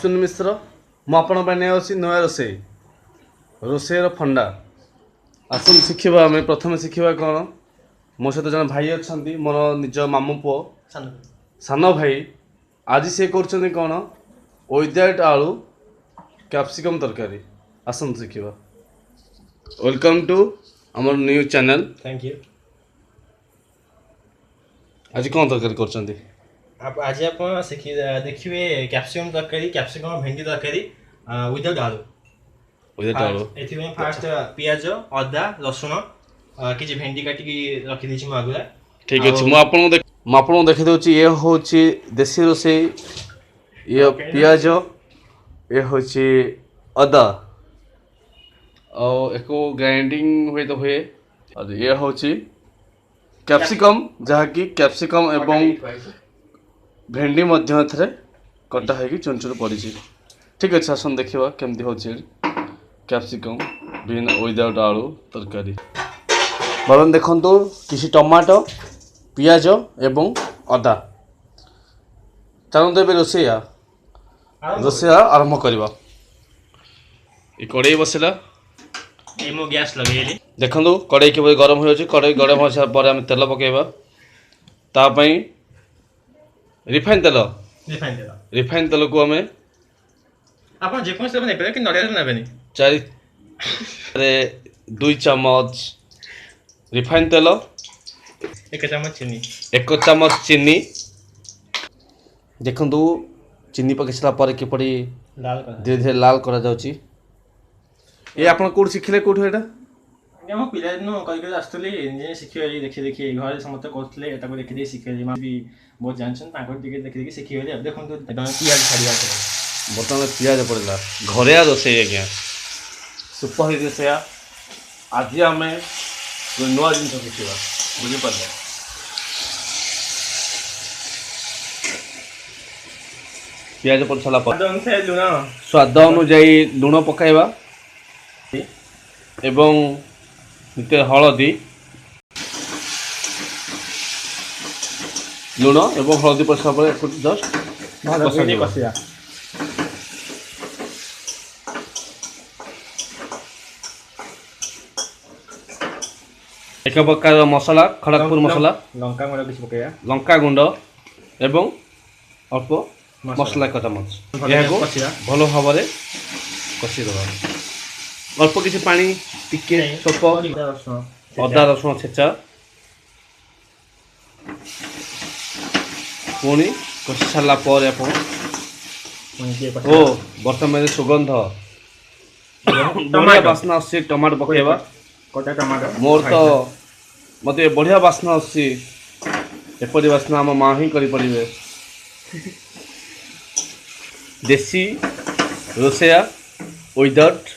ଅଶ୍ୱିନ ମିଶ୍ର। ମୁଁ ଆପଣଙ୍କ ପାଇଁ ନେଇ ଆସୁଛି ନୂଆ ରୋଷେଇ, ରୋଷେଇର ଫଣ୍ଡା। ଆସନ୍ତୁ ଶିଖିବା। ଆମେ ପ୍ରଥମେ ଶିଖିବା କ'ଣ? ମୋ ସହିତ ଜଣେ ଭାଇ ଅଛନ୍ତି, ମୋର ନିଜ ମାମୁଁ ପୁଅ, ସାନ ଭାଇ। ଆଜି ସେ କରୁଛନ୍ତି କ'ଣ? ୱିଦାଉଟ୍ ଆଳୁ କ୍ୟାପ୍ସିକମ୍ ତରକାରୀ। ଆସନ୍ତୁ ଶିଖିବା। Welcome to ଆମର ନ୍ୟୁ ଚ୍ୟାନେଲ୍। Thank you. ଆଜି କ'ଣ ତରକାରୀ କରୁଛନ୍ତି? ଆଜି ଆପଣ ଶିଖି ଦେଖିବେ କ୍ୟାପ୍ସିକମ୍ ତରକାରୀ, କ୍ୟାପ୍ସିକମ୍ ଭେଣ୍ଡି ତରକାରୀ ୱିଦାଉଟ୍ ଆଳୁ। ୱିଦାଉଟ୍ ଆଳୁ। ଏଥିପାଇଁ ଫାଷ୍ଟ ପିଆଜ, ଅଦା, ରସୁଣ, କିଛି ଭେଣ୍ଡି କାଟିକି ରଖିଦେଇଛି ମୁଁ ଆଗୁଆ। ଠିକ୍ ଅଛି। ମୁଁ ଆପଣଙ୍କୁ ଦେଖିଦେଉଛି। ଇଏ ହେଉଛି ଦେଶୀ ରୋଷେଇ। ଇଏ ପିଆଜ, ଇଏ ହେଉଛି ଅଦା, ଆଉ ଏକୁ ଗ୍ରାଇଣ୍ଡିଙ୍ଗ ହୁଏ ତ ହୁଏ। ଆଉ ଇଏ ହେଉଛି କ୍ୟାପ୍ସିକମ୍, ଯାହାକି କ୍ୟାପ୍ସିକମ୍ ଏବଂ ଭେଣ୍ଡି ମଧ୍ୟ ଏଥିରେ କଟା ହେଇକି ଚୁନ ଚୁନ ପଡ଼ିଛି। ଠିକ୍ ଅଛି, ଆସନ୍ତୁ ଦେଖିବା କେମିତି ହେଉଛି କ୍ୟାପ୍ସିକମ୍ ବିନ୍ ୱିଦାଉଟ୍ ଆଳୁ ତରକାରୀ। ବର୍ତ୍ତମାନ ଦେଖନ୍ତୁ, କିଛି ଟମାଟୋ, ପିଆଜ ଏବଂ ଅଦା। ଚାଲନ୍ତୁ ଏବେ ରୋଷେଇଆ ଆରମ୍ଭ କରିବା। ଏ କଡ଼େଇ ବସିଲା। ଏଇ ମୁଁ ଗ୍ୟାସ୍ ଲଗେଇଲି। ଦେଖନ୍ତୁ, କଡ଼େଇ କିପରି ଗରମ ହୋଇଯାଉଛି। କଡ଼େଇ ଗରମ ହୋଇସାରିଲା ପରେ ଆମେ ତେଲ ପକାଇବା। ତା ପାଇଁ ରିଫାଇନ୍ ତେଲ। ରିଫାଇନ୍ ତେଲ। ରିଫାଇନ୍ ତେଲକୁ ଆମେ ଆପଣ ଯେକୌଣସି ତେଲ ନେଇପାରିବେ, କିନ୍ତୁ ନଡ଼ିଆ ତେଲ ନେବେନି। 4 2 ଚାମଚ ରିଫାଇନ୍ ତେଲ। 1 ଚାମଚ ଚିନି। 1 ଚାମଚ ଚିନି। ଦେଖନ୍ତୁ, ଚିନି ପକାଇ ସାରିଲା ପରେ କିପରି ଲାଲ କଲର୍। ଧୀରେ ଧୀରେ ଲାଲ କରାଯାଉଛି। ଏ ଆପଣ କୋଉଠି ଶିଖିଲେ, କୋଉଠୁ ଏଇଟା? ଆଜ୍ଞା, ମୁଁ ପିଲାଦିନୁ କରି କରି ଆସୁଥିଲି। ନିଜେ ଶିଖିଗଲି ଦେଖି ଦେଖି। ଘରେ ସମସ୍ତେ କରୁଥିଲେ, ତାକୁ ଦେଖି ଦେଖି ଶିଖିଗଲି। ମା ବି ବହୁତ ଜାଣିଛନ୍ତି, ତାଙ୍କଠୁ ଟିକେ ଦେଖି ଦେଖି ଶିଖିଗଲି। ଆଉ ଦେଖନ୍ତୁ, ଏବେ ଆମେ ପିଆଜ ଛାଡ଼ିବା ଏଥିରେ। ବର୍ତ୍ତମାନ ପିଆଜ ପଡ଼ିଲା। ଘରେଆ ରୋଷେଇ ଆଜ୍ଞା, ସୁପର ହିଟ୍ ରୋଷେଇଆ। ଆଜି ଆମେ ଗୋଟେ ନୂଆ ଜିନିଷ ଶିଖିବା, ବୁଝିପାରିଲେ? ପିଆଜ ପଡ଼ି ସାରିଲା ପରେ ସ୍ୱାଦ ଅନୁସାରେ ଲୁଣ। ସ୍ୱାଦ ଅନୁଯାୟୀ ଲୁଣ ପକାଇବା ଏବଂ ଟିକେ ହଳଦୀ। ଲୁଣ ଏବଂ ହଳଦୀ ପଡ଼ି ସାରିଲା ପରେ ଏକୁ ଜଷ୍ଟ ଭଲ କରି କଷାଯିବ। କଷିବା। ଏକ ପ୍ରକାର ମସଲା, ଖଡ଼ଗପୁର ମସଲା। ଲଙ୍କା ଗୁଣ୍ଡ କିଛି ପକେଇବା। ଲଙ୍କା ଗୁଣ୍ଡ ଏବଂ ଅଳ୍ପ ମସଲା। ମସଲା 1 ଚାମଚ। ଭଲ ଏହାକୁ କଷିବା। ଭଲ ଭାବରେ କଷିଦେବା। ଅଳ୍ପ କିଛି ପାଣି ଟିକେ, ସ୍ୱଳ୍ପ। ଅଦା ରସୁଣ। ଅଦା ରସୁଣ ଛେଚା। ପୁଣି କଷି ସାରିଲା ପରେ ଆପଣ ପୁଣି ଟିକେ ଓ କଷିବା। ବର୍ତ୍ତମାନ ସୁଗନ୍ଧ ବଢ଼ିଆ ଟମାଟୋ। ବାସ୍ନା ଆସୁଛି। ଟମାଟୋ ପକାଇବା। କଟା ଟମାଟୋ। ମୋର ତ ମୋତେ ବଢ଼ିଆ ବାସ୍ନା ଆସୁଛି। ଏପରି ବାସ୍ନା ଆମ ମା ହିଁ କରିପାରିବେ। ଦେଶୀ ରୋଷେଇଆ ୱିଦାଉଟ୍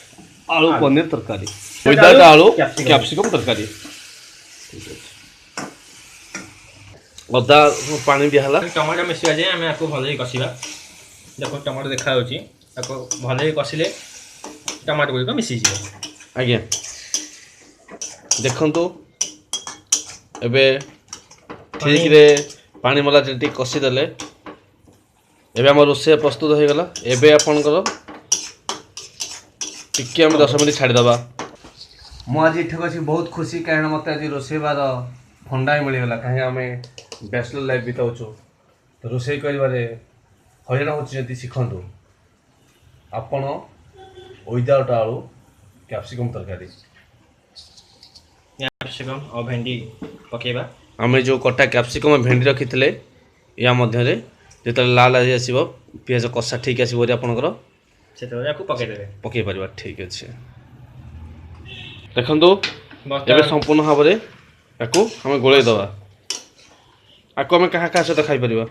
ଆଳୁ ଆଳୁ। ପନିର ତରକାରୀ, ୱିଦାଉଟ୍ ଆଳୁ। କ୍ୟାପ୍ସିକମ୍। କ୍ୟାପ୍ସିକମ୍ ତରକାରୀ। ଠିକ୍ ଅଛି, ଅଦା ପାଣି ଦିଆହେଲା। ଟମାଟୋ ମିଶିବା ଯାଏ ଆମେ ଆକୁ ଭଲକି କଷିବା। ଦେଖନ୍ତୁ, ଟମାଟୋ ଦେଖାଯାଉଛି। ତାକୁ ଭଲକି କଷିଲେ ଟମାଟୋ ଗୁଡ଼ିକ ମିଶିଯିବ। ଆଜ୍ଞା, ଦେଖନ୍ତୁ, ଏବେ ଠିକରେ ପାଣି ମଲା ଟିକେ କଷିଦେଲେ। ଏବେ ଆମ ରୋଷେଇ ପ୍ରସ୍ତୁତ ହୋଇଗଲା। ଏବେ ଆପଣଙ୍କର ଟିକେ ଆମେ 10 ମିନିଟ୍ ଛାଡ଼ିଦେବା। ମୁଁ ଆଜି ଏଠାକୁ ଆସି ବହୁତ ଖୁସି, କାରଣ ମୋତେ ଆଜି ରୋଷେଇବାର ଫଣ୍ଡା ହିଁ ମିଳିଗଲା। କାହିଁକି ଆମେ ବ୍ୟାଚଲର ଲାଇଫ୍ ବିତାଉଛୁ, ତ ରୋଷେଇ କରିବାରେ ହଇରାଣ ହେଉଛି। ଯଦି ଶିଖନ୍ତୁ ଆପଣ ୱିଦାଉଟ୍ ଆଳୁ କ୍ୟାପ୍ସିକମ୍ ତରକାରୀ। କ୍ୟାପ୍ସିକମ୍ ଆଉ ଭେଣ୍ଡି ପକେଇବା। ଆମେ ଯେଉଁ କଟା କ୍ୟାପ୍ସିକମ୍, ଭେଣ୍ଡି ରଖିଥିଲେ, ୟା ମଧ୍ୟରେ ଯେତେବେଳେ ଲାଲ ଆଜି ଆସିବ, ପିଆଜ କଷା ଠିକ୍ ଆସିବ ବୋଲି ଆପଣଙ୍କର ସେତେବେଳେ ଆକୁ ପକେଇଦେବେ। ପକାଇ ପାରିବା। ଠିକ୍ ଅଛି, ଦେଖନ୍ତୁ, ଏବେ ସମ୍ପୂର୍ଣ୍ଣ ଭାବରେ ୟାକୁ ଆମେ ଗୋଳେଇ ଦେବା। ଆକୁ ଆମେ କାହା କାହା ସହିତ ଖାଇପାରିବା?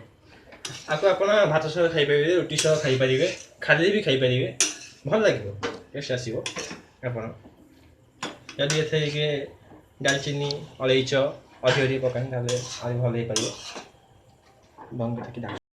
ଆକୁ ଆପଣ ଭାତ ସହ ଖାଇପାରିବେ, ରୁଟି ସହ ଖାଇପାରିବେ, ଖାଲି ବି ଖାଇପାରିବେ। ଭଲ ଲାଗିବ, ଟେଷ୍ଟ ଆସିବ। ଆପଣ ଯଦି ଏଥିରେ ଟିକେ ଡାଲଚିନି, ଅଳେଇଚ ଅଧିକ ଟିକେ ପକାନ୍ତି, ତାହେଲେ ଆହୁରି ଭଲ ହେଇପାରିବ। ବନ୍ଦ କରିକି।